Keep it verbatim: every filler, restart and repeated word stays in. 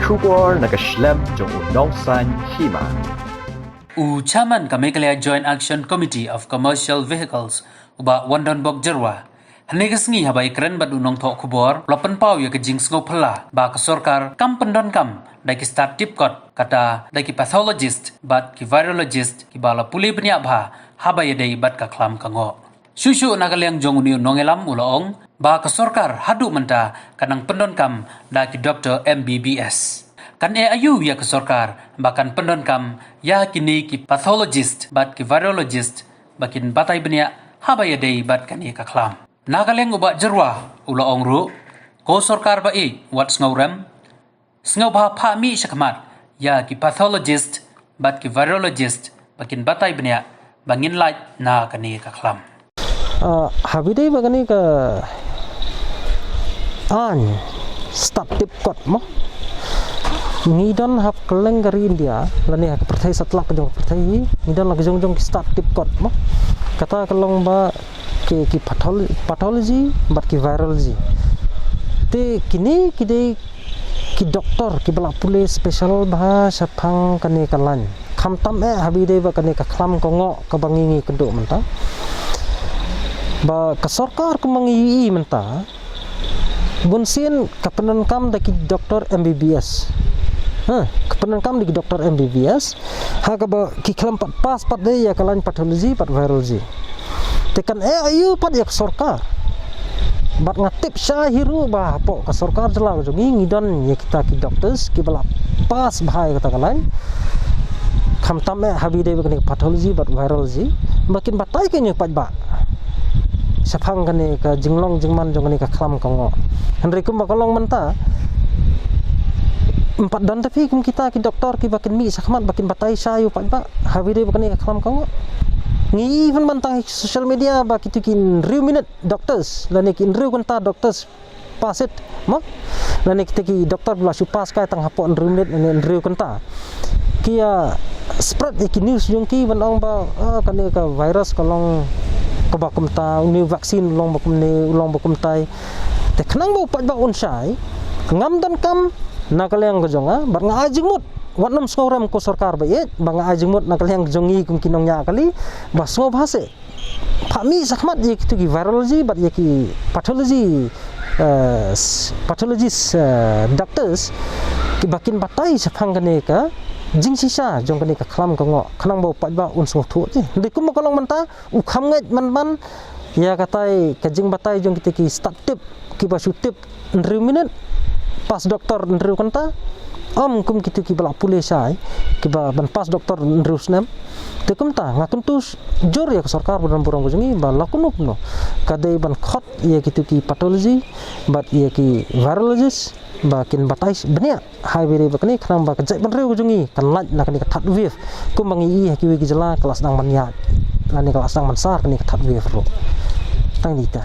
Khubor na ka shlem jong u nongsan hima. U chairman ka Meghalaya Joint Action Committee of Commercial Vehicles, u Bah Wandonbok Jyrwa, hynne ka sngi haba ïakren bad u nongthoh khubor, u la pynpaw ïa ka jingsngewphylla ba ka sorkar kam pyndonkam da ki stad tip kot, kata da ki pathologist bad ki virologist kiba la pule bniah bha haba ïadei bad ka khlam ka ngoh. Shuh shuh na ka liang jong une u nongïalam u la ong ba ka sorkar haduh mynta ka nang pyndonkam da ki doktor M B B S. Kan ïa aïu ïa ka sorkar ba kan pyndonkam ïa kine ki pathologist bad ki virologist ba kin batai bniah haba ïadei bad kane ka khlam? Na ka liang u Bah Jyrwa u la ong ruh, ko sorkar ba ïeit, wat sngewrem, sngewbha phah mih shakhmat ïa ki pathologist bad ki virologist ba kin batai bniah ba ngin lait na kane ka khlam. Ah, haba ïadei bad kane ka aiñ stad tip kot mo, ngi don ha kylleng ka ri India lane ha ka pyrthei satlak jong ka pyrthei, ngi don la ka jong jong ki stad tip kot mo. Kata ka long ba ki, ki pathol-, pathology bad ki virology. Te kine ki dei ki doktor kiba la pule special bha shaphang kane ka lain. Khamtam eh haba ïadei bad kane ka khlam ka ngoh kaba ngi, ngi kynduh mynta. Ba ka sorkar kumba ngi ïohi mynta, bunsien ka pyndonkam da ki doktor M B B S. Ha, ka pyndonkam da ki doktor M B B S. Ha kaba ki khlem pat pass pat de ïa ka lain pathology bad virology. Te kan ïa aïu pat ïa ka sorkar bad nga tip shai hi ruh ba hapoh ka sorkar jylla ka jong ngi ngi don ïa kita ki doctors kiba la pass bha ïa kata ka lain. Khamtam eh haba ïadei bad kane ka pathology bad virology ba kin batai kane pat ba shaphang kane ka jinglong jingman jong kane ka khlam ka ngoh. Hynrei kumba ka long mynta, em pat don te phi kum kita ki doktor kiba kin mih shakhmat ba kin batai shai ïa u paidbah haba ïadei bad kane ka khlam ka ngoh. Ngi even mynta ha social media ba kito ki hynriew minit doctors lane ki hynriew kynta doctors pass it mo, lane kita ki doktor ba la shu pass kai tang hapoh hynriew minit lane hynriew kynta ki ïa spread ïa ki news jong ki ban ong ba, ah, kane ka virus ka long kaba kumta, une u vaccine u long ba kumne, u long ba kumtai. Te khnang ba u paidbah un shai, ngam donkam na ka liang ka jong nga bad nga ai jingmut, wat nym sngewrem ko sorkar ba ïeit, ba nga ai jingmut na ka liang ka jong ngi kum ki nongñiah kali ba sngewbha seh phah mih shakhmat ïa kito ki virology bad ïa ki pathology, eh, s-, pathologist, eh, doctors kiba kin batai shaphang kane ka jingshisha jong kane ka khlam ka ngoh, khnang ba u paidbah un sngewthuh te. Hynrei kumba ka long mynta, u kham ngeit man man ïa katai ka jingbatai jong kita ki stad tip kiba shu tip hynriew minit, pass doktor hynriew kynta, ym kum kito kiba la pule shai kiba ban pass doktor hynriew snem. Te kumta nga kyntu jur ïa ka sorkar ba don burom ka jong ngi ba la kumno kumno ka dei ban khot ïa kito ki pathology bad ïa ki virologist ba kin batai bniah haba ïadei bad kane, khnang ba ka jaitbynriew ka jong ngi kan lait na kane ka third wave kumba ngi i ha kiwei ki jylla ka la sdang ban ïaid lane ka la sdang ban sar kane ka third wave ruh. Tang dei ta.